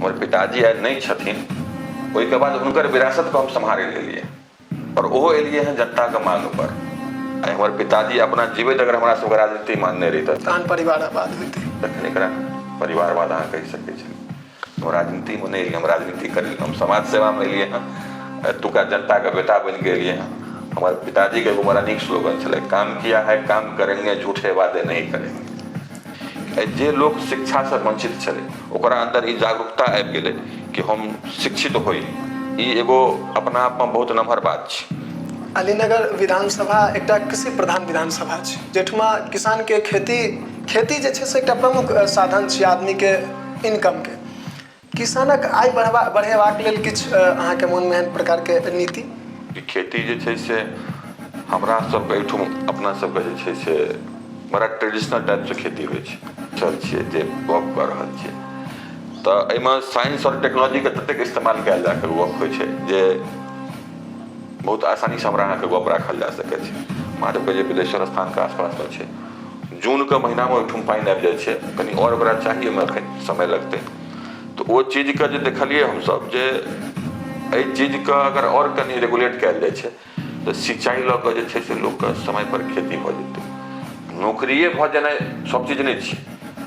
हमर पिताजी आइ नहि छथिन, ओहिके बाद हुनकर विरासतके हम सम्हारै लए एलियै आओर ओहो एलियै हँ जनताके मांग पर। आइ हमर पिताजी अपना जीवैत अगर हमरा सबके राजनीति मानने रहितथि तहन परिवारवाद होइतै। तखन एकरा परिवारवाद अहाँ कहि सकै छलियै। हम राजनीतिमे नहि एलियै, हम राजनीति करै हम समाज सेवामे एलियै हँ, एतुका जनताके बेटा बनि कऽ एलियै हँ। हमर पिताजीके एगो बड़ा नीक स्लोगन छलै, काम किया है काम करेंगे, झूठे वादे नहीं करेंगे। जे लोक शिक्षासँ वञ्चित छलै ओकरा अन्दर ई जागरूकता आबि गेलै कि हम शिक्षित होइ। ई एगो अपना आपमे बहुत नमहर बात छै। अलीनगर विधानसभा एकटा कृषि प्रधान विधानसभा छै, जाहिठमा किसानके खेती खेती जे छै से एकटा प्रमुख साधन छै आदमीके इनकमके। किसानक आय बढ़ेबाक लेल किछु अहाँके मोनमे एहन प्रकारके नीति? खेती जे छै से हमरा सबके एहिठाम अपना सबके जे छै से बड़ा ट्रेडिशनल टाइपसँ खेती होइ छै। चल छियै जे गप कऽ रहल छियै तऽ एहिमे साइंस आओर टेक्नोलॉजीके ततेक इस्तेमाल कयल जा कऽ गप होइ छै जे बहुत आसानीसँ हमरा अहाँके गप राखल जा सकै छै। महादेवके जे बिदेश्वर स्थानके आसपासमे छै, जूनके महीनामे ओहिठाम पानि आबि जाइ छै, कनि आओर ओकरा चाही, ओहिमे एखन समय लगतै। तऽ ओ चीजके जे देखलियै हमसभ जे एहि चीजके अगर आओर कनि रेगुलेट कयल जाइ छै तऽ सिंचाइ लऽ कऽ जे छै से लोकके समयपर खेती भऽ जेतै। नौकरिए भऽ जेनाइ सभ चीज नहि छै।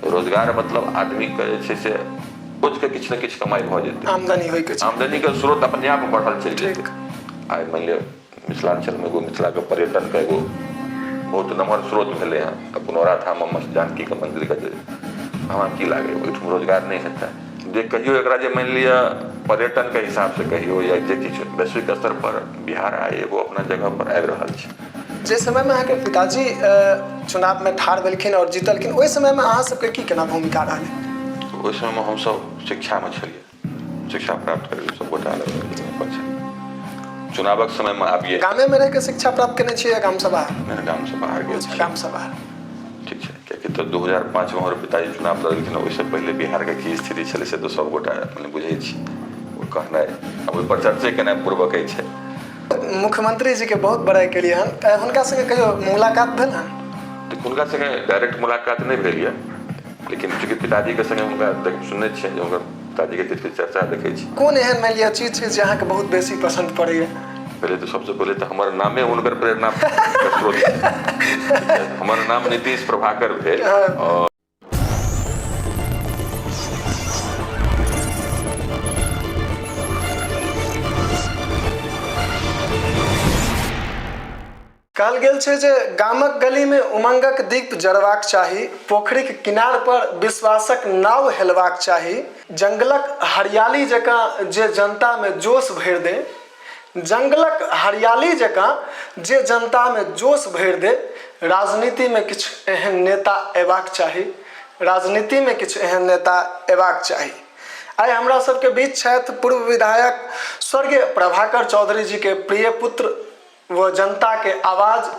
रोजगार मतलब आदमीके जे छै से रोजके किछु ने किछु कमाइ भऽ जेतै, आमदनी होइके छै, आमदनीके स्रोत अपने आप बढ़ल चलि जेतै। आइ मानि लिअ मिथिलाञ्चलमे एगो मिथिलाके पर्यटनके एगो बहुत नमहर स्रोत भेलै हँ तऽ पुनौरा धाममे जानकीके मन्दिरके जे हमरा की लागैए ओहिठाम रोजगार नहि हेतै? जे कहियो एकरा जे मानि लिअ पर्यटनके हिसाबसँ कहियो या जे किछु वैश्विक स्तर पर बिहार आइ एगो अपना जगह पर आबि रहल छै। जे समयमे अहाँके पिताजी चुनावमे ठाढ़ भेलखिन आओर जीतलखिन, ओहि समयमे अहाँ सबके की केना भूमिका रहलै? ओहि समयमे हमसब शिक्षामे छलियै, शिक्षा प्राप्त करै सब गोटा अलग अलग जगह पर छलियै। चुनावक समयमे आबियै। गामेमे रहिके शिक्षा प्राप्त केने छियै या गामसँ बाहर? नहि, गामसँ बाहर गेल छी। गामसँ बाहर। ठीक छै, कियाकि तऽ 2005मे हमर पिताजी चुनाव लड़लखिन, ओहिसँ पहिले बिहारके की स्थिति छलै से तऽ सब गोटा मने बुझै छी। ओ कहनाइ आब ओहिपर चर्चे केनाइ पूर्वक छै। मुख्यमंत्री जी के बहुत बड़ाइ केलियै हन, हुनका संगे कहियो मुलाकात भेल हन? तऽ हुनका संगे डायरेक्ट मुलाकात नहि भेल यऽ, लेकिन चूँकि पिताजीके संगे हुनका सुनने छियनि जे हुनकर पिताजीके किछु किछु चर्चा देखै छी। कोन एहन मानि लिअ चीज छै जे अहाँके बहुत बेसी पसन्द पड़ैए? पहिले तऽ सबसँ पहिले तऽ हमर नामे हुनकर प्रेरणा स्रोत छै। हमर नाम नीतीश प्रभाकर भेल और कहल गेल छै जे गामक गलीमे उमंगक दीप जरबाक चाही, पोखरिक किनार पर विश्वासक नाव हेलबाक चाही, जंगलक हरियाली जकाँ जे जनतामे जोश भरि दे, जंगलक हरियाली जकाँ जे जनतामे जोश भरि दे, राजनीतिमे किछु एहन नेता अयबाक चाही, राजनीतिमे किछु एहन नेता अयबाक चाही। आइ हमरा सबके बीच छथि पूर्व विधायक स्वर्गीय प्रभाकर चौधरी जीके प्रिय पुत्र व जनता के आवाज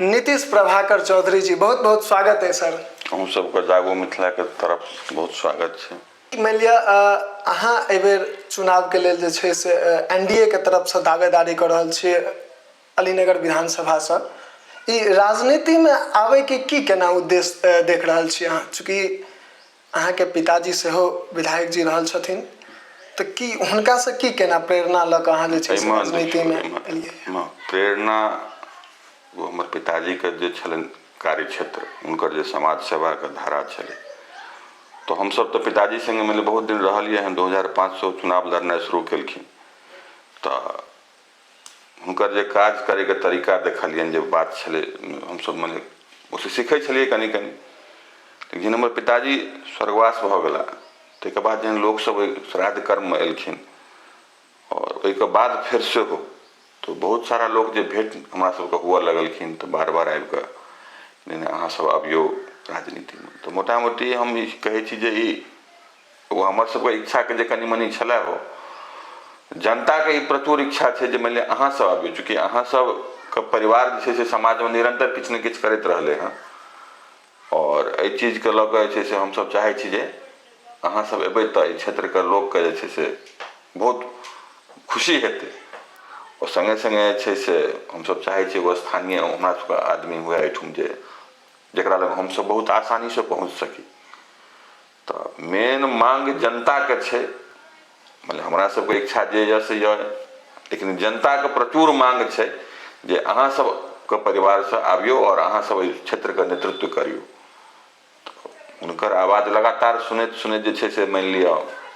नीतीश प्रभाकर चौधरी जी। बहुत बहुत स्वागत है सर। अहूँ सबके जागो मिथिला के तरफ बहुत स्वागत छै। मानि लिअ अहाँ एहिबेर चुनावके लेल जे छै से एन डी ए के तरफसँ दावेदारी कऽ रहल छियै अलीनगर विधानसभासँ, ई राजनीतिमे आबैके की केना उद्देश्य देख रहल छियै अहाँ? चूँकि अहाँके पिताजी सेहो विधायक जी रहल छथिन, तऽ की हुनकासँ की केना प्रेरणा लऽ कऽ अहाँ जे छै से राजनीतिमे एलियै? प्रेरणा ओ हमर पिताजीके जे छलनि कार्य क्षेत्र, हुनकर जे समाज सेवाके धारा छलै, तऽ हमसभ तऽ पिताजी सङ्गे मानि लिअ बहुत दिन रहलियै हन। 2005सँ चुनाव लड़नाइ शुरू केलखिन तऽ हुनकर जे काज करैके तरीका देखलियनि, जे बात छलै, हमसभ मने ओहिसँ सीखै छलियै कनि कनि। लेकिन हमर पिताजी स्वर्गवास भऽ गेला, ताहिके बाद जहन लोकसभ ओहि श्राद्ध कर्ममे एलखिन आओर ओहिके बाद फेर सेहो तऽ बहुत सारा लोक जे भेँट हमरा सभके हुअ लगलखिन, तऽ बार बार आबि कऽ नहि नहि अहाँसभ अबियौ राजनीतिमे। तऽ मोटा मोटी हम ई कहै छी जे ई ओ हमर सबके इच्छाके जे कनि मनि छलै, हो जनताके ई प्रचुर इच्छा छै जे मानि लिअ अहाँसभ अबियौ, चूँकि अहाँ सबके परिवार जे छै से समाजमे निरन्तर किछु ने किछु करैत रहलै हँ आओर एहि चीजके लऽ कऽ जे छै से हमसभ चाहै छी जे अहाँसभ एबै तऽ एहि क्षेत्रके लोकके जे छै से बहुत खुशी हेतै। आओर सङ्गे सङ्गे जे छै से हमसभ चाहै छी एगो स्थानीय हमरा सबके आदमी हुए एहिठाम जे जकरा लग हमसभ बहुत आसानीसँ पहुँच सकी। तऽ मेन मांग जनताके छै। मतलब हमरा सबके इच्छा जे यऽ से यऽ, लेकिन जनताके प्रचुर मांग छै जे अहाँ सबके परिवारसँ आबियौ आओर अहाँ सब एहि क्षेत्रके नेतृत्व करियौ। हुनकर आवाज लगातार सुनैत सुनैत जे छै से मानि लिअ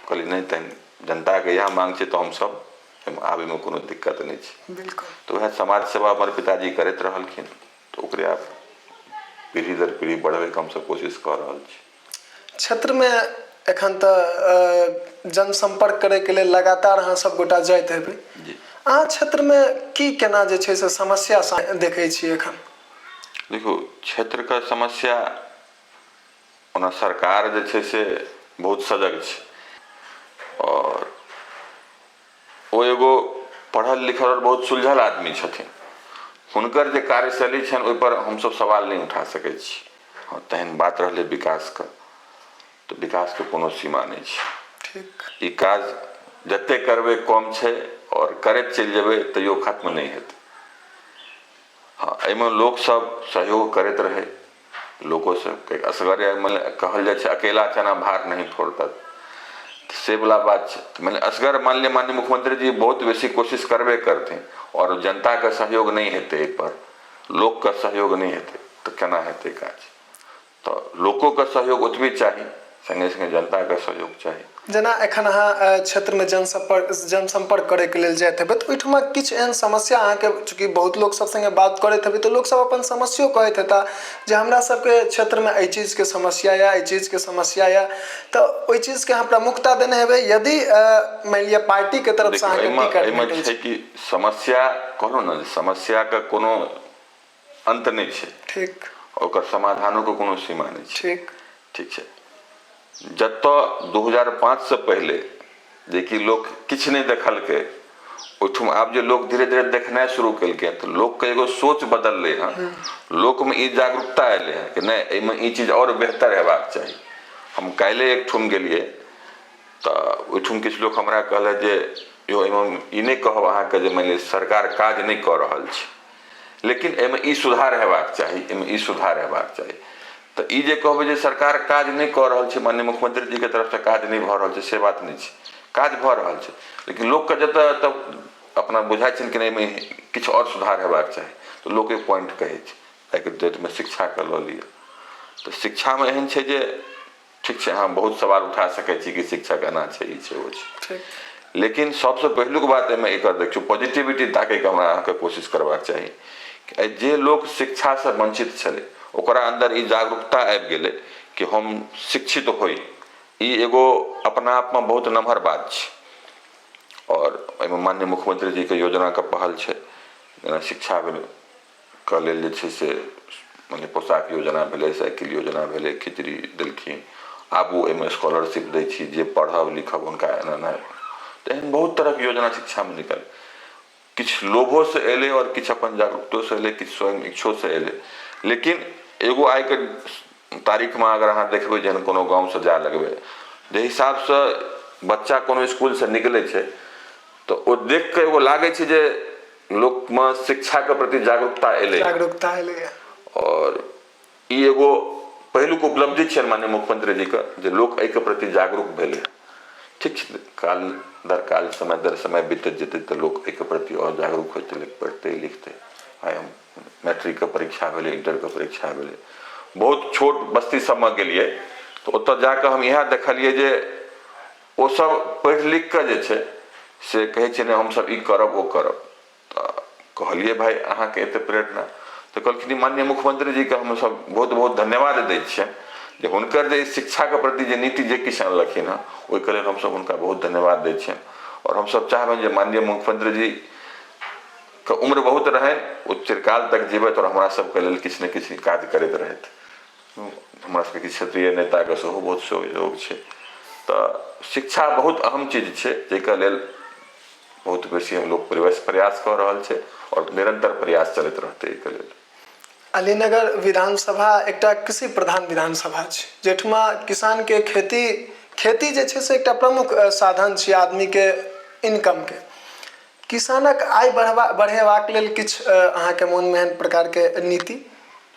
कहलियै नहि, तहन जनताके इएह मांग छै तऽ हमसब एहिमे आबैमे कोनो दिक्कत नहि छै। बिल्कुल। तऽ उएह समाज सेवा हमर पिताजी करैत रहलखिन, तऽ ओकरे आब पीढ़ी दर पीढ़ी बढ़बैके हमसब कोशिश कऽ रहल छी। क्षेत्रमे एखन तऽ जनसम्पर्क करैके लेल लगातार अहाँ सब गोटा जाइत हेबै। जी। अहाँ क्षेत्रमे की केना जे छै से समस्या देखै छियै एखन? देखियौ, क्षेत्रके समस्या ओना सरकार जे छै से बहुत सजग छै आओर ओ एगो पढ़ल लिखल आओर बहुत सुलझल आदमी छथिन। हुनकर जे कार्यशैली छनि ओहिपर हमसभ सवाल नहि उठा सकै छी। हँ, तहन बात रहलै विकासके, तऽ विकासके कोनो सीमा नहि छै। ठीक। ई काज जतेक करबै कम छै आओर करैत चलि जेबै तैयो खत्म नहि हेतै। हँ, एहिमे लोकसभ सहयोग करैत रहै, लोकोसँ असगरे मानि कहल जाइ छै अकेला चना भार नहीं फोड़ता, से वला बात छै। तऽ मानि असगर मानि लिअ माननीय मुख्यमंत्री जी बहुत बेसी कोशिश करबे करथिन आओर जनताके सहयोग नहि हेतै, एहिपर लोकके सहयोग नहि हेतै तऽ केना हेतै काज? तऽ लोकोके सहयोग ओतबे चाही, सङ्गे सङ्गे जनताके सहयोग चाही। जेना एखन अहाँ क्षेत्रमे जनसम्पर्क जनसम्पर्क करैके लेल जाइत हेबै तऽ ओहिठमा किछु एहन समस्या अहाँके, चूँकि बहुत लोक सब सङ्गे बात करैत हेबै तऽ लोकसब अपन समस्यो कहैत हेता जे हमरा सबके क्षेत्रमे एहि चीजके समस्या यऽ, एहि चीजके समस्या यऽ, तऽ ओहि चीजके अहाँ प्रमुखता देने हेबै यदि मानि लिअ पार्टीके तरफसँ देखियौ, अहाँके एहिमे टिकट एहिमे भेटै छै छै? कि समस्या कहलहुँ ने जे समस्याके कोनो अन्त नहि छै। ठीक। ओकर समाधानोके कोनो सीमा नहि छै। ठीक। ठीक छै। जतऽ 2005सँ पहिले जेकि लोक किछु नहि देखलकै, ओहिठाम आब जे लोक धीरे धीरे देखनाइ शुरू केलकै तऽ लोकके एगो सोच बदललै हँ, लोकमे ई जागरूकता एलै हँ कि नहि, एहिमे ई चीज आओर बेहतर हेबाक चाही। हम काल्हिए एकठुम गेलियै तऽ ओहिठुम किछु लोक हमरा कहलथि जे यौ, एहिमे ई नहि कहब अहाँके जे मानि लिअ सरकार काज नहि कऽ रहल छै, लेकिन एहिमे ई सुधार हेबाक चाही, एहिमे ई सुधार हेबाक चाही। तऽ ई जे कहबै जे सरकार काज नहि कऽ रहल छै, माननीय मुख्यमंत्री जीके तरफसँ काज नहि भऽ रहल छै, से बात नहि छै। काज भऽ रहल छै, लेकिन लोकके जतऽ जतऽ अपना बुझाइ छनि कि नहि, एहिमे किछु आओर सुधार हेबाक चाही, तऽ लोक एक पॉइंट कहै छै। आइके डेटमे शिक्षाके लऽ लिअ तऽ शिक्षामे एहन छै जे ठीक छै, अहाँ बहुत सवाल उठा सकै छी कि शिक्षक एना छै, ई छै, ओ छै, लेकिन सबसँ पहिलुक बात एहिमे एकर देखियौ पॉजिटिविटी ताकैके हमरा अहाँके कोशिश करबाक चाही कि जे लोक शिक्षासँ वञ्चित छलै ओकरा अन्दर ई जागरूकता आबि गेलै कि हम शिक्षित होइ। ई एगो अपना आपमे बहुत नमहर बात छै आओर एहिमे माननीय मुख्यमंत्री जीके योजनाके पहल छै। जेना शिक्षा भेलै के लेल जे छै से मने पोशाक योजना भेलै, साइकिल योजना भेलै, खिचड़ी देलखिन, आबू एहिमे स्कॉलरशिप दै छी, जे पढ़ब लिखब हुनका एना एना, तऽ एहन बहुत तरहके योजना शिक्षामे निकल किछु लोभोसँ एलै आओर किछु अपन जागरूकतोसँ एलै, किछु स्वयं इच्छोसँ एलै। लेकिन एगो आइके तारीखमे अगर अहाँ देखबै, जहन कोनो गाँवसँ जाय लगबै, जाहि हिसाबसँ बच्चा कोनो इसकुलसँ निकलै छै तऽ ओ देख कऽ एगो लागै छै जे लोकमे शिक्षाके प्रति जागरूकता एलै। जागरूकता एलैए। आओर ई एगो पहिलुक उपलब्धि छियनि माननीय मुख्यमंत्री जीके जे लोक एहिके प्रति जागरूक भेलै। ठीक छै, काल दर काल समय दर समय बीतैत जेतै तऽ लोक एहिके प्रति आओर जागरूक होइत पढ़तै लिखतै। आइ हम मैट्रिकके परीक्षा भेलै, इंटरके परीक्षा भेलै, बहुत छोट बस्ती सबमे गेलियै तऽ ओतऽ जाकऽ हम इएह देखलियै जे ओसभ पढ़ि लिख कऽ जे छै से कहै छै ने हमसभ ई करब ओ करब। तऽ कहलियै भाय अहाँके एते प्रेरणा? तऽ कहलखिन माननीय मुख्यमंत्री जीके हमसभ बहुत बहुत धन्यवाद दै छियनि जे हुनकर जे शिक्षाके प्रति जे नीति जे किछु अनलखिन हँ ओहिके लेल हमसभ हुनका बहुत धन्यवाद दै छियनि। आओर हमसभ चाहबनि जे माननीय मुख्यमंत्री जी के उम्र बहुत रहनि, ओ चिरकाल तक जीबथि आओर हमरा सबके लेल किछु ने किछु काज करैत रहथि। हमरा सबके किछु क्षेत्रीय नेताके सेहो बहुत सहयोग छै। तऽ शिक्षा बहुत अहम चीज छै जाहिके लेल बहुत बेसी हम लोग प्रयास प्रयास कऽ रहल छै आओर निरन्तर प्रयास चलैत रहतै एहिके लेल। अलीनगर विधानसभा एकटा कृषि प्रधान विधानसभा छै, जाहिठमा किसानके खेती खेती जे छै से एकटा प्रमुख साधन छियै आदमीके इनकमके। किसानक आय बढ़ेबाक लेल किछु अहाँके मोनमे एहन प्रकारके नीति?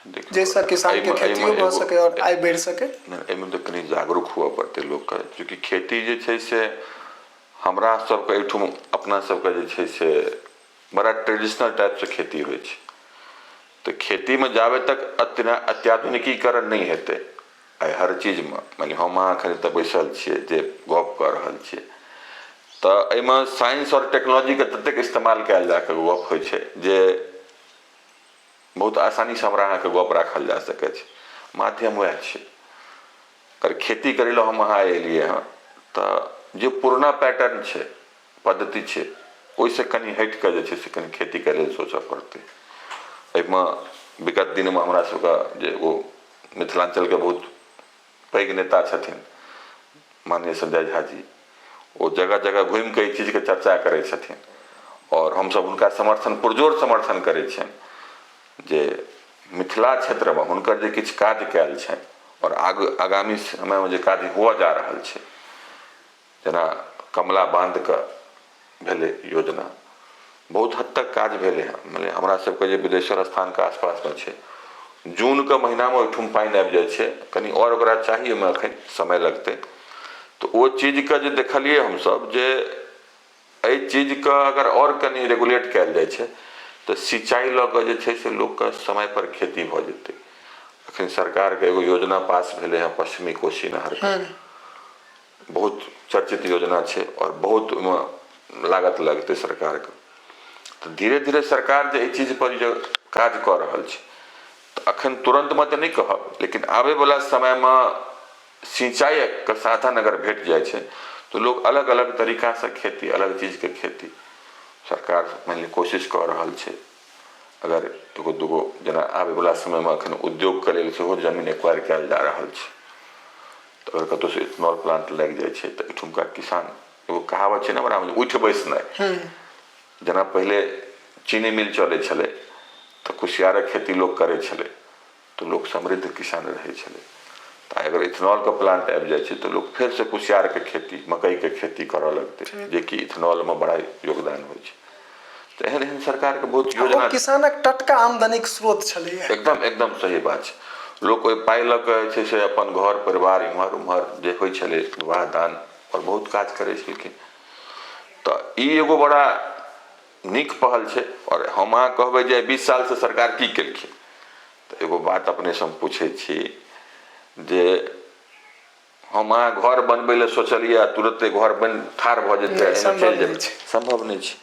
देखियौ, जाहिसँ किसानके एहिमे खेतियो एहिमे भऽ एगो सकै आओर आय बढ़ि सकै। एहिमे तऽ कनि जागरूक हुअ पड़तै लोकके, चूँकि खेती जे छै से हमरा सबके एहिठाम अपना सबके जे छै से बड़ा ट्रेडिशनल टाइपसँ खेती होइ छै। तऽ खेतीमे जाबे तक अत्याधुनिकीकरण नहि हेतै आइ हर चीजमे, मानि लिअ हम अहाँ एखन एतऽ बैसल छियै जे गप कऽ रहल छियै, तऽ एहिमे साइंस आओर टेक्नोलॉजीके ततेक इस्तेमाल कयल जा कऽ गप होइ छै जे बहुत आसानीसँ हमरा अहाँके गप राखल जा सकै छै। माध्यम वएह छै। अगर खेती करै लए हम अहाँ एलियै हँ तऽ जे पुरना पैटर्न छै, पद्धति छै, ओहिसँ कनि हटि कऽ जे छै से कनि खेती करै लेल सोचऽ पड़तै। एहिमे विगत दिनमे हमरा सबके जे एगो मिथिलाञ्चलके बहुत पैघ नेता छथिन माननीय संजय झा जी, ओ जगह जगह घुमि कऽ ई चीजके चर्चा करै छथिन आओर हमसब हुनका समर्थन, पुरजोर समर्थन करै छियनि जे मिथिला क्षेत्रमे हुनकर जे किछु काज कयल छनि आओर आगू आगामी समयमे जे काज हुअ जा रहल छै, जेना कमला बान्धके भेलै योजना, बहुत हद तक काज भेलै हँ। मने हमरा सबके जे बिदेश्वर स्थानके आसपासमे छै, जूनके महीनामे ओहिठाम पानि आबि जाइ छै, कनि आओर ओकरा चाही, ओहिमे एखन समय लगतै। तऽ ओ चीजके जे देखलियै हमसब जे एहि चीजके अगर आओर कनि रेगुलेट कयल जाइ छै तऽ सिंचाइ लऽ कऽ जे छै से लोकके समयपर खेती भऽ जेतै। एखन सरकारके एगो योजना पास भेलै हँ पश्चिमी कोशी नहरके, बहुत चर्चित योजना छै आओर बहुत ओहिमे लागत लगतै सरकारके। तऽ धीरे धीरे सरकार जे एहि चीजपर जे काज कऽ रहल छै, तऽ अखन तुरन्तमे तऽ नहि कहब, लेकिन आबैवला समयमे सिंचाइके साधन अगर भेट जाइ छै तऽ लोक अलग अलग तरीकासँ खेती, अलग चीजके खेती सरकार मानि लिअ कोशिश कऽ रहल छै। अगर एगो दूगो जेना आबैवला समयमे अखन उद्योगके लेल सेहो जमीन एक्वायर कयल जा रहल छै, तऽ अगर कतहुसँ इथेनॉल प्लांट लागि जाइ छै तऽ एहिठुमका किसान, एगो कहावत छै ने बड़ा, उठि बैसनाइ। जेना पहिले चीनी मिल चलै छलै तऽ कुसियारक खेती लोक करै छलै तऽ लोक समृद्ध किसान रहै छलै। तऽ अगर इथेनॉलके प्लांट आबि जाइ छै तऽ लोक फेरसँ कुसियारके खेती, मकइके खेती करऽ लगतै, जेकि इथेनॉलमे बड़ा योगदान होइ छै। तऽ एहन एहन सरकारके बहुत योजना। किसानक टटका आमदनीक स्रोत छलैया। एकदम एकदम सही बात छै। लोक ओहि पाइ लऽ कऽ जे छै से अपन घर परिवार इम्हर उम्हर जे होइ छलै विवाह दान आओर बहुत काज करै छलखिन। तऽ ई एगो बड़ा नीक पहल छै। आओर हम अहाँ कहबै जे 20 सालसँ सरकार की केलखिन, तऽ एगो बात अपनेसँ हम पूछै छी जे हम अहाँ घर बनबै लए सोचलियै आ तुरते घर बनि ठाढ़ भऽ जेतै, चलि जेबै, सम्भव नहि छै।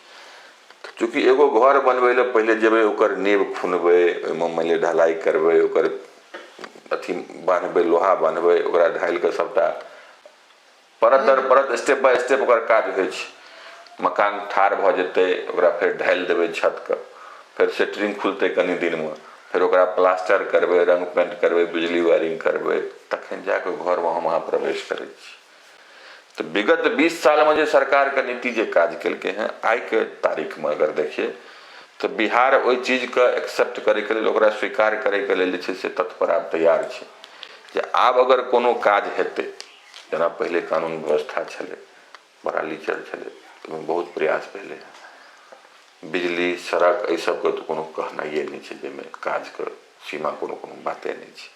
चूँकि एगो घर बनबै लए पहिले जेबै, ओकर नींव खुनबै, ओहिमे मानि लिअ ढलाइ करबै, ओकर अथी बान्हबै, लोहा बान्हबै, ओकरा ढालि कऽ सभटा परत दर परत स्टेप बाय स्टेप ओकर काज होइ छै। मकान ठाढ़ भऽ जेतै, ओकरा फेर ढालि देबै छतके, फेर सेटरिंग खुलतै कनि दिनमे, फेर ओकरा प्लास्टर करबै, रङ्ग पेंट करबै, बिजली वायरिंग करबै, तखन जा कऽ घरमे हम अहाँ प्रवेश करै छी। तऽ विगत 20 सालमे जे सरकारके नीति जे काज केलकै हँ, आइके तारीखमे अगर देखियै तऽ बिहार ओहि चीजके एक्सेप्ट करैके लेल, ओकरा स्वीकार करैके लेल जे छै से तत्पर आब तैयार छै जे आब अगर कोनो काज हेतै, जेना पहिले कानून व्यवस्था छलै, बड़ा लीचर छलै, ओहिमे बहुत प्रयास भेलै हँ। बिजली, सड़क, एहि सबके तऽ कोनो कहनाइए नहि छै, जाहिमे काजके सीमा कोनो कोनो बाते नहि छै।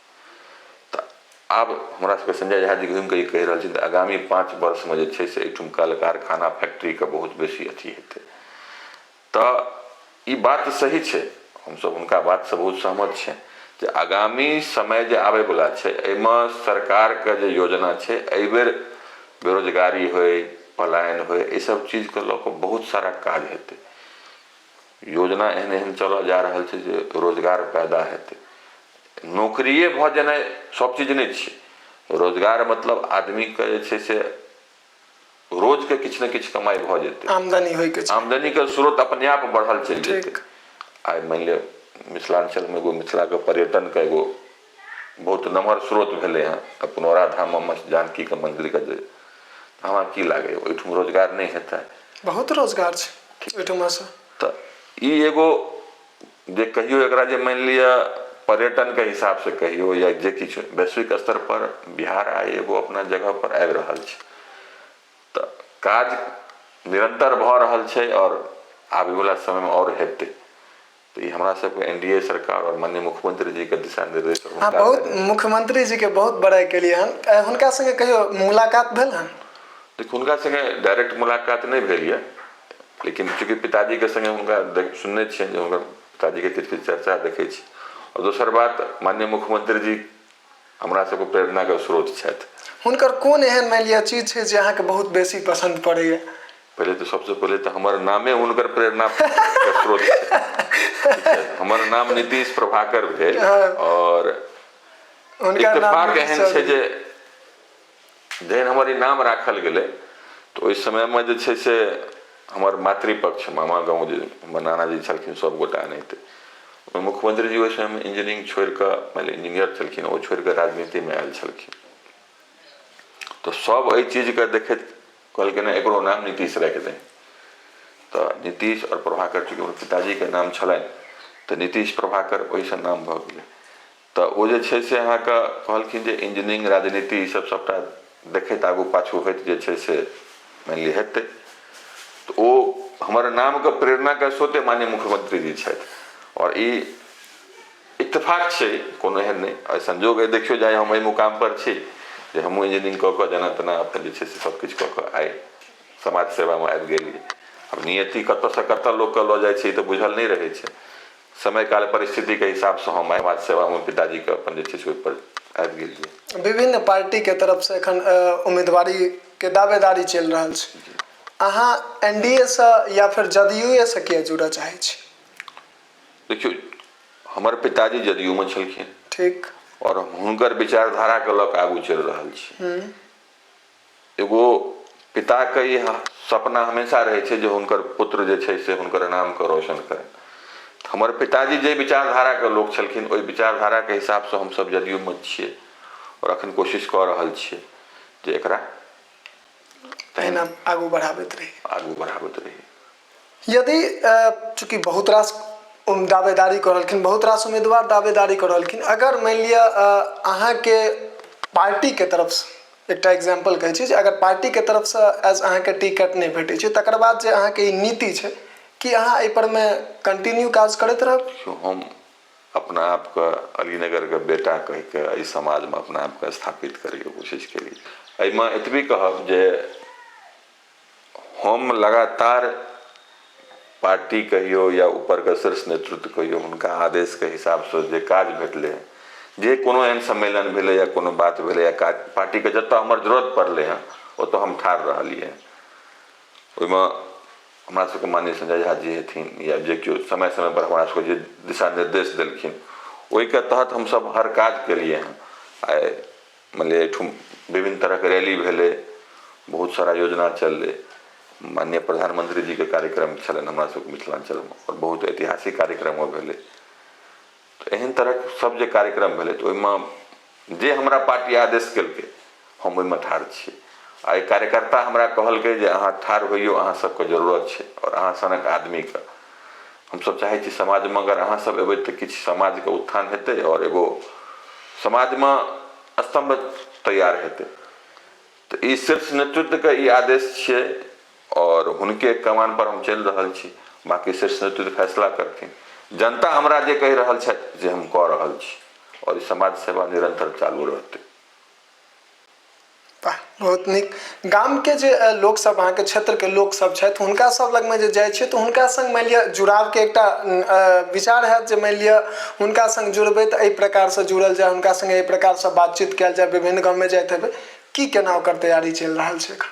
तऽ आब हमरा सबके संजय झा जी घुमिकऽ ई कहि रहल छथिन तऽ आगामी 5 वर्षमे जे छै से एहिठाम कल कारखाना फैक्ट्रीके बहुत बेसी अथी हेतै। तऽ ई बात सही छै, हमसब हुनका बातसँ बहुत सहमत छियनि जे आगामी समय जे आबैवला छै एहिमे सरकारके जे योजना छै, एहिबेर बेरोजगारी होइ, पलायन होइ, एहि सब चीजके लऽ कऽ बहुत सारा काज हेतै। योजना एहन एहन चलऽ जा रहल छै जे रोजगार पैदा हेतै। नौकरिए भऽ जेनाइ सब चीज नहि छै। रोजगार मतलब आदमीके जे छै से रोजके किछु ने किछु कमाइ भऽ जेतै, आमदनी होइके छै, आमदनीके स्रोत अपने आप बढ़ल चलि जेतै। आइ मानि लिअ मिथिलाञ्चलमे एगो मिथिलाके पर्यटनके एगो बहुत नमहर स्रोत भेलै हँ पुनौरा धाममे जानकीके मन्दिरके जे, हमरा की लागैए ओहिठाम रोजगार नहि हेतै? बहुत रोजगार छै ओहिठुमासँ। तऽ ई एगो जे कहियौ एकरा जे मानि लिअ पर्यटनके हिसाबसँ कहियौ या जे किछु, वैश्विक स्तर पर बिहार आइ एगो अपना जगह पर आबि रहल छै। तऽ काज निरन्तर भऽ रहल छै आओर आबैवला समयमे आओर हेतै। तऽ ई हमरा सबके एन डी ए सरकार आओर माननीय मुख्यमंत्री जीके दिशा निर्देश अहाँ बहुत मुख्यमंत्री जीके बहुत बड़ाइ केलियै हन। हुनका संगे कहियो मुलाकात भेल हन? देखियौ, हुनका संगे डायरेक्ट मुलाकात नहि भेल यऽ, लेकिन चूँकि पिताजीके संगे हुनका सुनने छियनि जे हुनकर पिताजीके किछु किछु चर्चा देखै छी। आओर दोसर बात, माननीय मुख्यमंत्री जी हमरा सबके प्रेरणाके स्रोत छथि। हुनकर कोन एहन मानि लिअ चीज छै जे अहाँके बहुत बेसी पसन्द पड़ैए? पहिले तऽ सबसँ पहिले तऽ हमर नामे हुनकर प्रेरणाके स्रोत छै। हमर नाम नीतीश प्रभाकर भेल आओर हुनकर नाम इत्तेफाक एहन छै जे जहन हमर ई नाम राखल गेलै तऽ ओहि समयमे जे छै से हमर मातृपक्ष मामा गाँव जे हमर नानाजी छलखिन सब गोटा एनाहिते ओहि मुख्यमंत्री जी ओहि समयमे इंजीनियरिंग छोड़ि कऽ, मानि लिअ इंजीनियर छलखिन, ओ छोड़ि कऽ राजनीतिमे आयल छलखिन। तऽ सब एहि चीजके देखैत कहलकै नहि, एकरो नाम नीतीश राखि दही। तऽ नीतीश आओर प्रभाकर चूँकि हमर पिताजीके नाम छलनि तऽ नीतीश प्रभाकर ओहिसँ नाम भऽ गेलै। तऽ ओ जे छै से अहाँके कहलखिन जे इंजीनियरिंग राजनीति ईसभ सभटा देखैत आगू पाछू होइत जे छै से मानि लिअ हेतै। तऽ ओ हमर नामके प्रेरणाके स्रोते माननीय मुख्यमंत्री जी छथि आओर ई इत्तेफाक छै, कोनो एहन नहि आ संजोग अइ। देखियौ जे आइ हम एहि मुकामपर छी जे हमहूँ इंजीनियरिंग कऽ कऽ जेना तेना अपन जे छै से सभ किछु कऽ कऽ आइ समाज सेवामे आबि गेलियै। आब नियति कतयसँ कतय लोकके लऽ जाइ छै ई तऽ बुझल नहि रहै छै। समय काल परिस्थितिके हिसाबसँ हम समाज सेवामे पिताजीके अपन जे छै से ओहिपर आबि गेलियै। विभिन्न पार्टीके तरफसँ एखन उम्मीदवारीके दावेदारी चलि रहल छै। अहाँ एन डी ए सँ या फेर जदयूए सँ किया जुड़ऽ चाहै छी? देखियौ, हमर पिताजी जदयूमे छलखिन। ठीक। आओर हुनकर विचारधाराके लऽ कऽ आगू चलि रहल छी। एगो पिताके ई सपना हमेशा रहै छै जे हुनकर पुत्र जे छै से हुनकर नामके रोशन करै। हमर पिताजी जे विचारधाराके लोक छलखिन ओहि विचारधाराके हिसाबसँ हमसभ जदयूमे छियै आओर अखन कोशिश कऽ रहल छियै जे एकरा एहिना आगू बढ़ाबैत रही। आगू बढ़ाबैत रही। यदि चूँकि बहुत रास दावेदारी कऽ रहलखिन, बहुत रास उम्मीदवार दावेदारी कऽ रहलखिन, अगर मानि लिअ अहाँके पार्टीके तरफसँ एकटा एग्जाम्पल कहै छी जे अगर पार्टीके तरफसँ एज अहाँके टिकट नहि भेटै छै तकर बाद जे अहाँके ई नीति छै कि अहाँ एहिपर मे कंटिन्यू काज करैत रहब? देखियौ, हम अपना आपके अलीनगरके बेटा कहिके एहि समाजमे अपना आपके स्थापित करैके कोशिश केलियै। एहिमे एतबी कहब जे हम लगातार पार्टी कहियौ या ऊपरके शीर्ष नेतृत्व कहियौ, हुनका आदेशके हिसाबसँ जे काज भेटलै, जे कोनो एहन सम्मेलन भेलै या कोनो बात भेलै या काज पार्टीके जतऽ हमर जरूरत पड़लै हँ ओतऽ हम ठाढ़ रहलियै। ओहिमे हमरा सबके माननीय संजय झा जी हेथिन या जे केओ समय समयपर हमरा सबके जे दिशा निर्देश देलखिन ओहिके तहत हमसब हर काज केलियै हँ। आइ मानि लिअ एहिठाम विभिन्न तरहके रैली भेलै, बहुत सारा योजना चललै। माननीय प्रधानमंत्री जीके कार्यक्रम छलनि हमरा सबके मिथिलाञ्चलमे आओर बहुत ऐतिहासिक कार्यक्रम ओ भेलै। तऽ एहन तरहक सब जे कार्यक्रम भेलै तऽ ओहिमे जे हमरा पार्टी आदेश केलकै हम ओहिमे ठाढ़ छी। आ ई कार्यकर्ता हमरा कहलकै जे अहाँ ठाढ़ होइयौ, अहाँ सबके जरूरत छै आओर अहाँ सनक आदमीके हमसब चाहै छी समाजमे अगर अहाँ सब एबै तऽ किछु समाजके उत्थान हेतै आओर एगो समाजमे स्तम्भ तैयार हेतै। तऽ ई शीर्ष नेतृत्वके ई आदेश छियै आओर हुनके कमान पर हम चलि रहल छी। बाँकी शीर्ष नेतृत्व फैसला करथिन। जनता हमरा जे कहि रहल छथि जे हम कऽ रहल छी आओर ई समाज सेवा निरन्तर चालू रहतै। वाह, बहुत नीक। गामके जे लोकसभ अहाँके क्षेत्रके लोकसभ छथि हुनका सभ लगमे जे जाइ छियै तऽ हुनका सङ्ग मानि लिअ जुड़ावके एकटा विचार हैत जे मानि लिअ हुनका सङ्ग जुड़बै तऽ एहि प्रकारसँ जुड़ल जाय, हुनका सङ्गे एहि प्रकारसँ बातचीत कयल जाय, विभिन्न गाममे जाइत हेबै, की केना ओकर तैयारी चलि रहल छै एखन?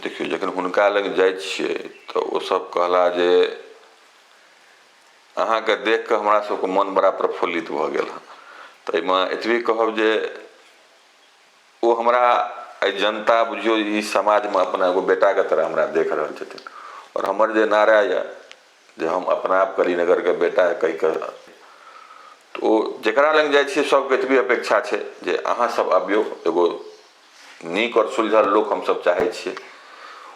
देखियौ, जखन हुनका लग जाइ छियै तऽ ओसभ कहला जे अहाँके देख कऽ हमरा सबके मन बड़ा प्रफुल्लित भऽ गेल हँ। तऽ एहिमे एतबी कहब जे ओ हमरा एहि जनता बुझियौ ई समाजमे अपना एगो बेटाके तरह हमरा देख रहल छथिन। आओर हमर जे नारा यऽ जे हम अपना आपके अलीनगरके बेटा कहि कऽ, तऽ ओ जकरा लग जाइ छियै सबके एतबी अपेक्षा छै जे अहाँ सब अबियौ, एगो नीक आओर सुलझल लोक हमसब चाहै छियै।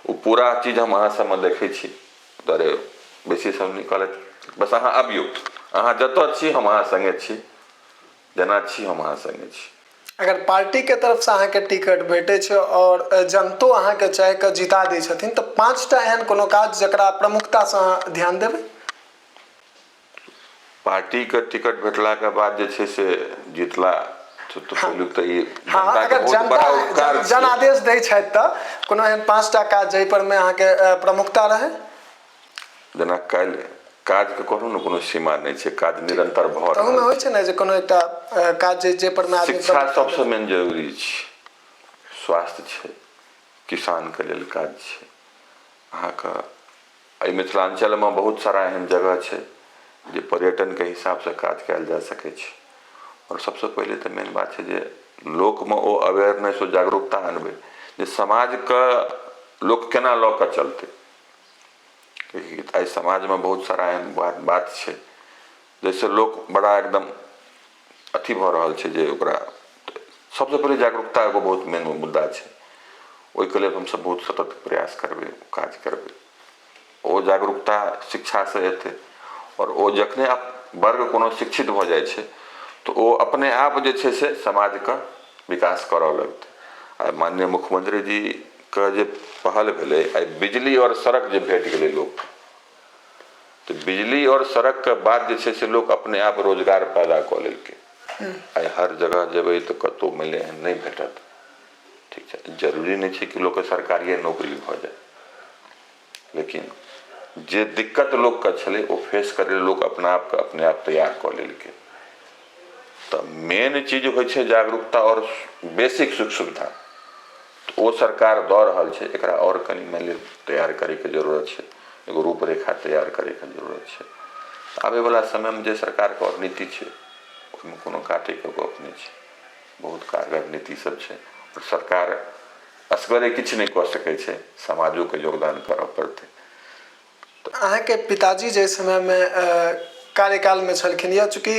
ओ पूरा चीज हम अहाँ सबमे देखै छी, दुआरे बेसी सब नहि कहलथि, बस अहाँ अबियौ, अहाँ जतऽ छी हम अहाँ सङ्गे छी, जेना छी हम अहाँ सङ्गे छी। अगर पार्टीके तरफसँ अहाँके टिकट भेटै छै आओर जनतो अहाँके चाहि कऽ जिता दै छथिन तऽ 5टा एहन कोनो काज जकरा प्रमुखतासँ अहाँ ध्यान देबै? पार्टीके टिकट भेटलाके बाद जे छै से जितला तऽ पहिलुक तऽ ई हँ, जनताके अगर बहुत बड़ा उपकार जनता छै। जनादेश दै छथि तऽ कोनो एहन 5टा काज जाहि पर मे अहाँके प्रमुखता रहै? जेना काल्हि काजके कोनो ने कोनो सीमा नहि छै, काज निरन्तर भऽ तहूमे रहल होइ छै ने जे कोनो एकटा काज जे पर मे आदमी शिक्षा प्रमुखता सबसँ मेन जरूरी छै, स्वास्थ्य छै, किसानके लेल काज छै। अहाँके एहि मिथिलाञ्चलमे बहुत सारा एहन जगह छै जे पर्यटनके हिसाबसँ काज कयल जा सकै छै। आओर सबसँ पहिले तऽ मेन बात छै जे लोकमे ओ अवेयरनेस, ओ जागरूकता आनबै जे समाजके लोक केना लऽ कऽ चलतै। एहि समाजमे बहुत सारा एहन बात छै जाहिसँ लोक बड़ा एकदम अथी भऽ रहल छै, जे ओकरा सबसँ पहिले जागरूकता एगो बहुत मेन मुद्दा छै। ओहिके लेल हमसब बहुत सतत प्रयास करबै, काज करबै। ओ जागरूकता शिक्षासँ एतै, आओर ओ जखने वर्ग कोनो शिक्षित भऽ जाइ छै तऽ ओ अपने आप जे छै से समाजके विकास करऽ लगतै। आइ माननीय मुख्यमंत्री जीके जे पहल भेलै, आइ बिजली आओर सड़क जे भेट गेलै लोकके, तऽ बिजली आओर सड़कके बाद जे छै से लोक अपने आप रोजगार पैदा कऽ लेलकै। आइ हर जगह जेबै तऽ कतहु मानि लिअ एहन नहि भेटत। ठीक छै, जरूरी नहि छै कि लोकके सरकारिए नौकरी भऽ जाय, लेकिन जे दिक्कत लोकके छलै ओ फेस करै लए लोक अपना आपके अपने आप तैयार कऽ लेलकै। तऽ मेन चीज होइ छै जागरूकता आओर बेसिक सुख सुविधा, तऽ ओ सरकार दऽ रहल छै। एकरा आओर कनि मानि लिअ तैयार करैके जरूरत छै, एगो रूपरेखा तैयार करैके जरूरत छै। आबैवला समयमे जे सरकारके आओर नीति छै ओहिमे कोनो काटैके गप नहि छै, बहुत कारगर नीति सब छै। आओर सरकार असगरे किछु नहि कऽ सकै छै, समाजोके योगदान करऽ पड़तै। अहाँके पिताजी जाहि समयमे कार्यकालमे छलखिन, या चूँकि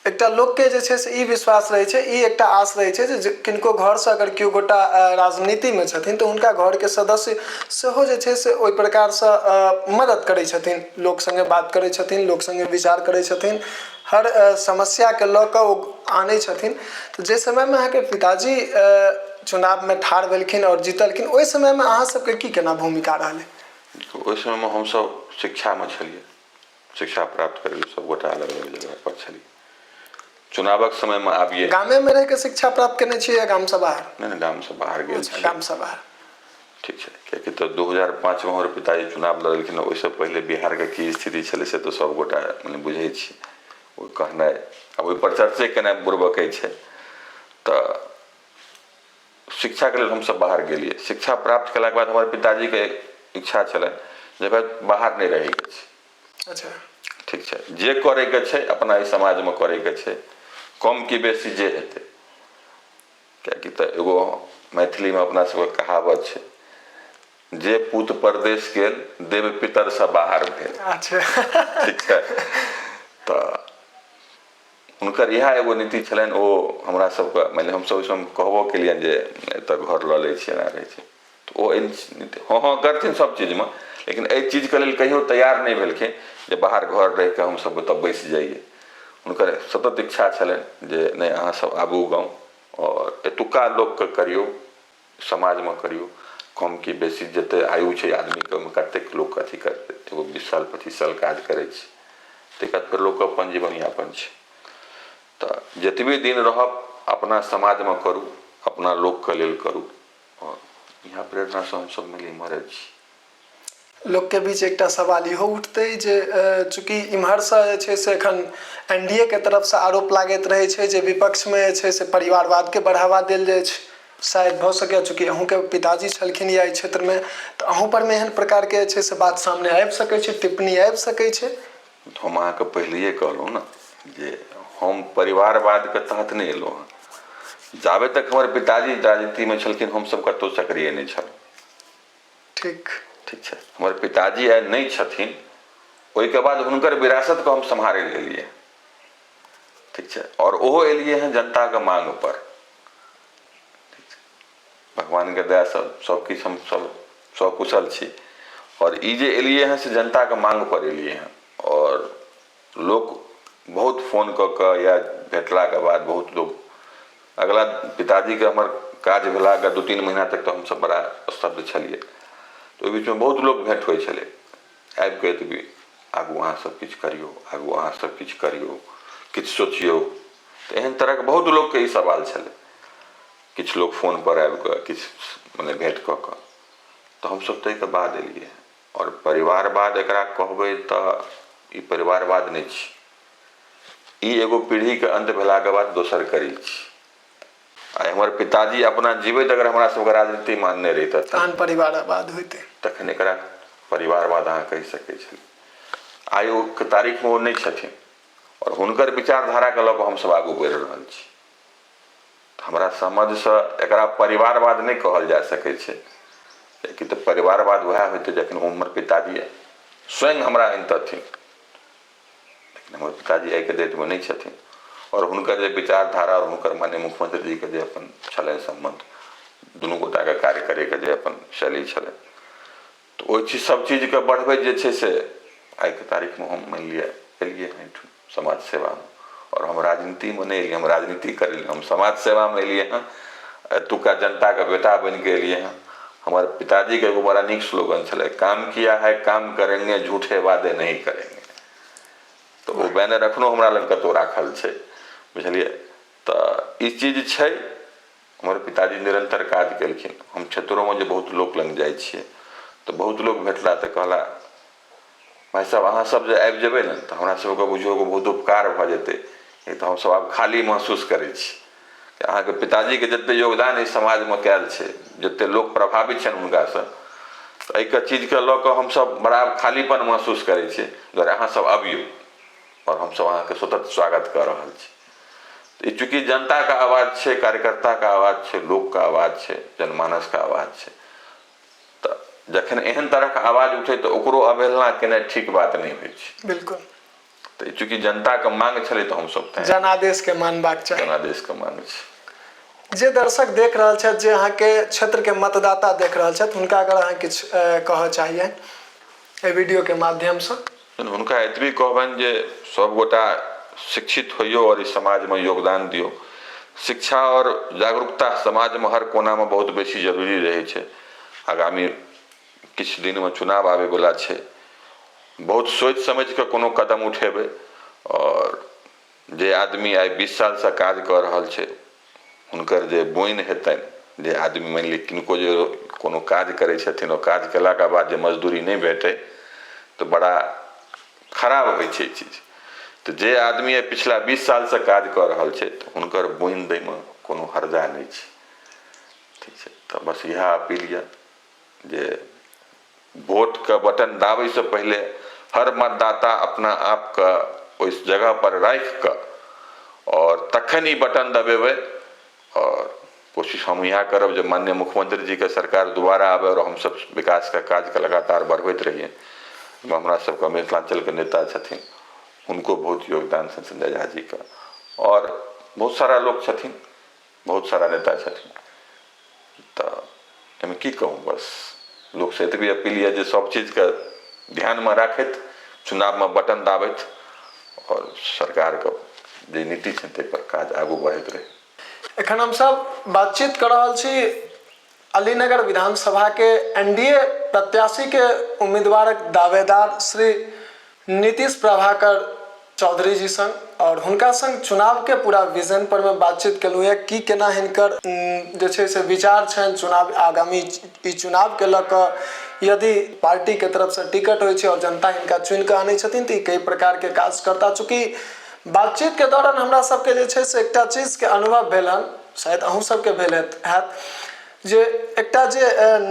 एकटा लोकके जे छै से ई विश्वास रहै छै, ई एकटा आस रहै छै जे किनको घरसँ अगर केओ गोटा राजनीतिमे छथिन तऽ हुनका घरके सदस्य सेहो जे छै से ओहि प्रकारसँ मदद करै छथिन, लोक सङ्गे बात करै छथिन, लोक सङ्गे विचार करै छथिन, हर समस्याके लऽ कऽ ओ आनै छथिन। तऽ जाहि समयमे अहाँके पिताजी चुनावमे ठाढ़ भेलखिन आओर जीतलखिन, ओहि समयमे अहाँ सबके की केना भूमिका रहलै? ओहि समयमे हमसभ शिक्षामे छलियै, शिक्षा प्राप्त करै लए सभगोटा अलग अलग जगहपर छलियै। चुनावक समयमे आबियै। गामेमे रहिके शिक्षा प्राप्त केने छियै या गामसँ बाहर? नहि नहि, गामसँ बाहर गेल अच्छा छी। गामसँ बाहर। ठीक छै, किएकि तऽ 2005मे हमर पिताजी चुनाव लड़लखिन, ओहिसँ पहिले बिहारके की स्थिति छलै से तऽ सभगोटा मने बुझै छी, ओ कहनाइ आब ओहिपर चर्चे केनाइ बुड़बकै छै। तऽ शिक्षाके लेल हमसभ बाहर गेलियै। शिक्षा प्राप्त केलाके बाद हमर पिताजीके इच्छा छलनि जे भाइ बाहर नहि रहैके छै। अच्छा। ठीक छै, जे करैके छै अपना एहि समाजमे करैके छै, कम कि बेसी जे हेतै। किएकि तऽ एगो मैथिलीमे अपना सबके कहावत छै जे पूत परदेश गेल देव पितरसँ बाहर भेल। अच्छा। ठीक छै, तऽ हुनकर इएह एगो नीति छलनि। ओ हमरा सबके मानि लिअ हमसब ओहि समयमे कहबो केलियनि जे एतऽ घर लऽ लै छी, एना रहै छै, तऽ ओ एहि हँ हँ करथिन सब चीजमे, लेकिन एहि चीजके लेल कहियो तैयार नहि भेलखिन जे बाहर घर रहिकऽ हमसब ओतऽ बसि जइए। हुनकर सतत इच्छा छलनि जे नहि, अहाँ सब आबू गाँव आओर एतुक्का लोकके करियौ, समाजमे करियौ, कम कि बेसी जते आयु छै आदमीके ओहिमे कतेक लोक अथी करतै। एगो 20 साल 25 साल काज करै छै, ताहिके बाद फेर लोकके अपन जीवन यापन छै। तऽ जतबे दिन रहब अपना समाजमे करू, अपना लोकके लेल करू। आओर इएह प्रेरणासँ हमसभ मानि लिअ इम्हर आयल छी। लोकके बीच एकटा सवाल इहो उठतै जे चूँकि इम्हरसँ जे छै से एखन एन डी ए के तरफसँ आरोप लागैत रहै छै जे विपक्षमे जे छै से परिवारवादके बढ़ावा देल जाइ छै, शायद भऽ सकैए चूँकि अहूँके पिताजी छलखिन या एहि क्षेत्रमे, तऽ अहूँपरमे एहन प्रकारके जे छै से बात सामने आबि सकै छै, टिप्पणी आबि सकै छै। हम अहाँके पहिलैए कहलहुँ ने जे हम परिवारवादके तहत नहि एलहुँ हँ। जाबे तक हमर पिताजी राजनीतिमे छलखिन हमसभ कतहु सक्रिय नहि छलहुँ। ठीक। ठीक छै, हमर पिताजी आइ नहि छथिन, ओहिके बाद हुनकर विरासतके हम सम्हारै लए एलियै। ठीक छै, आओर ओहो एलियै हँ जनताके मांग पर। ठीक छै, भगवानके दयासँ सब किछु हम सब सकुशल छी। आओर ई जे एलियै हँ से जनताके मांग पर एलियै हँ। आओर लोक बहुत फोन कऽ कऽ या भेटलाके बाद बहुत लोक अगला पिताजीके हमर काज भेलाके 2-3 महीना तक तऽ हमसब बड़ा स्तब्ध छलियै। तऽ ओहि बीचमे बहुत लोक भेँट होइ छलै आबिकऽ एतबी आगू अहाँसभ किछु करियौ, आगू अहाँसभ किछु करियौ, किछु सोचियौ। तऽ एहन तरहके बहुत लोकके ई सवाल छलै। किछु लोक फोनपर आबि कऽ, किछु मने भेँट कऽ कऽ, तऽ हमसभ ताहिके बाद एलियै। आओर परिवारवाद एकरा कहबै तऽ ई परिवारवाद नहि छी, ई एगो पीढ़ीके अन्त भेलाके बाद दोसर कड़ी छी। आइ हमर पिताजी अपना जीवैत अगर हमरा सबके राजनीतिमे आनने रहितथि तहन परिवारवाद होइतै, तखन एकरा परिवारवाद अहाँ कहि सकै छलियै। आइ ओ तारीखमे ओ नहि छथिन आओर हुनकर विचारधाराके लऽ कऽ हमसभ आगू बढ़ि रहल छी। हमरा समझसँ एकरा परिवारवाद नहि कहल जा सकै छै, कियाकि तऽ परिवारवाद उएह होइतै जखन ओ हमर पिताजी स्वयं हमरा अनितथिन। लेकिन हमर पिताजी आइके डेटमे नहि छथिन आओर हुनकर जे विचारधारा आओर हुनकर माननीय मुख्यमंत्री जीके जे अपन छलनि सम्बन्ध, दुनू गोटाके कार्य करैके जे अपन शैली छलै, तऽ ओहि चीज सब चीजके बढ़बैत जे छै से आइके तारीखमे हम मानि लिअ एलियै हँ एहिठाम समाज सेवामे। आओर हम राजनीतिमे नहि एलियै, हम राजनीति करै लए, हम समाज सेवामे एलियै हँ, एतुक्का जनताके बेटा बनिके एलियै हँ। हमर पिताजीके एगो बड़ा नीक स्लोगन छलै, काम किया है काम करेंगे, झूठे वादे नहीं करेंगे। तऽ ओ बैनर एखनो हमरा लग कतहु राखल छै, बुझलियै। तऽ ई चीज छै, हमर पिताजी निरन्तर काज केलखिन। हम क्षेत्रोमे जे बहुत लोक लग जाइ छियै तऽ बहुत लोक भेटला तऽ कहला, भाइ साहब अहाँ सब जे आबि जेबै ने तऽ हमरा सबके बुझियौ एगो बहुत उपकार भऽ जेतै, नहि तऽ हमसब आब खाली महसूस करै छी। अहाँके पिताजीके जते योगदान एहि समाजमे कयल छै, जते लोक प्रभावित छनि हुनकासँ, तऽ एहिके चीजके लऽ कऽ हमसब बड़ा खालीपन महसूस करै छी। दुआरे अहाँ सब अबियौ आओर हमसब अहाँके सतत स्वागत कऽ रहल छी। ई चूँकि जनताके आवाज छै, कार्यकर्ताके आवाज छै, लोकके आवाज छै, जनमानसके आवाज छै, तऽ जखन एहन तरहके आवाज उठे तऽ ओकरो अवहेलना केनाइ ठीक बात नहि होइ छै। बिल्कुल। तऽ चूँकि जनताके मांग छलै तऽ हमसब तैं जनादेशके मानबाक चाही। जनादेशके मांग छै। जे दर्शक देख रहल छथि, जे अहाँके क्षेत्रके मतदाता देख रहल छथि, हुनका अगर अहाँ किछु कहऽ चाहिए एहि वीडियोके माध्यमसँ। हुनका एतबी कहबनि जे सभगोटा शिक्षित होइयौ आओर ई समाजमे योगदान दियौ। शिक्षा आओर जागरूकता समाजमे हर कोनामे बहुत बेसी जरूरी रहै छै। आगामी किछु दिनमे चुनाव आबैवला छै, बहुत सोचि समझिकऽ कोनो कदम उठेबै। आओर जे आदमी आइ 20 सालसँ काज कऽ रहल छै, हुनकर जे बोनि हेतनि, जे आदमी मानि लिअ किनको जे कोनो काज करै छथिन, ओ काज केलाके बाद जे मजदूरी नहि भेटै तऽ बड़ा खराब होइ छै चीज। तऽ जे आदमी आइ पिछला 20 सालसँ काज कऽ रहल छै तऽ हुनकर बोनि दैमे कोनो हर्जा नहि छै। ठीक छै, तऽ बस इएह अपील यऽ जे वोटके बटन दाबैसँ पहिले हर मतदाता अपना आपके ओहि जगहपर राखि कऽ आओर तखन ई बटन दबेबै। आओर कोशिश हम इएह करब जे माननीय मुख्यमंत्री जीके सरकार दोबारा आबै आओर हमसब विकासके काजके लगातार बढ़बैत रहियै। हमरा सबके मिथिलाञ्चलके नेता छथिन, हुनको बहुत योगदान छनि संजय झा जीके, आओर बहुत सारा लोक छथिन, बहुत सारा नेता छथिन। तऽ एहिमे की कहू, बस लोकसँ एतबी अपील यऽ जे सब चीजके ध्यानमे राखैत चुनावमे बटन दाबैत आओर सरकारके जे नीति छनि ताहिपर काज आगू बढ़ैत रहै। एखन हमसब बातचीत कऽ रहल छी अलीनगर विधानसभाके एनडीए प्रत्याशीके उम्मीदवारक दावेदार श्री नीतीश प्रभाकर चौधरी जी संग, आओर हुनका संग चुनावके पूरा विजन पर मे बातचीत केलहुँ यऽ की केना हिनकर जे छै से विचार छनि चुनाव आगामी ई चुनावके लऽ कऽ। यदि पार्टीके तरफसँ टिकट होइ छै आओर जनता हिनका चुनि कऽ आनै छथिन तऽ ई कई प्रकारके काज करता। चूँकि बातचीतके दौरान हमरा सबके जे छै से एकटा चीजके अनुभव भेल हन, शायद अहूँ सबके भेल हैत, जे एकटा जे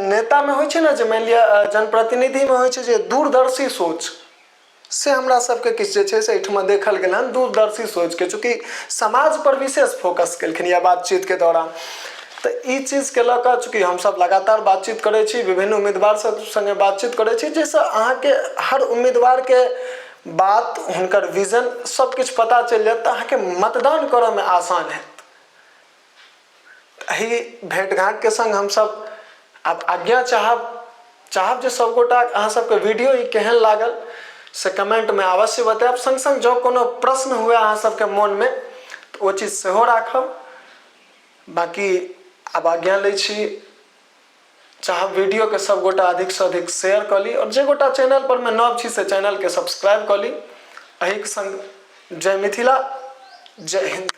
नेतामे होइ छै ने, जे मानि लिअ जनप्रतिनिधिमे होइ छै जे दूरदर्शी सोच, से हमरा सबके किछु जे छै से एहिठमा देखल गेल हन दूरदर्शी सोचके। चूँकि समाजपर विशेष फोकस केलखिन यऽ बातचीतके दौरान, तऽ ई चीजके लऽ कऽ चूँकि हमसब लगातार बातचीत करै छी, विभिन्न उम्मीदवार सब सङ्गे बातचीत करै छी, जाहिसँ अहाँके हर उम्मीदवारके बात, हुनकर विजन सब किछु पता चलि जायत तऽ अहाँके मतदान करऽमे आसान हैत। एहि भेँट घाँटके सङ्ग हमसभ आब आज्ञा चाहब चाहब जे सभगोटा अहाँ सबके वीडियो ई केहन लागल से कमेंटमे अवश्य बतायब। सङ्ग सङ्ग जँ कोनो प्रश्न हुए अहाँ सबके मोनमे तऽ ओ चीज सेहो राखब। बाँकी आब आज्ञा लै छी। चाहब वीडियोके सब गोटा अधिकसँ अधिक शेयर कऽ ली आओर जे गोटा चैनल पर मे नव छी से चैनलके सब्सक्राइब कऽ ली। एहिके संग जय मिथिला, जय हिन्द।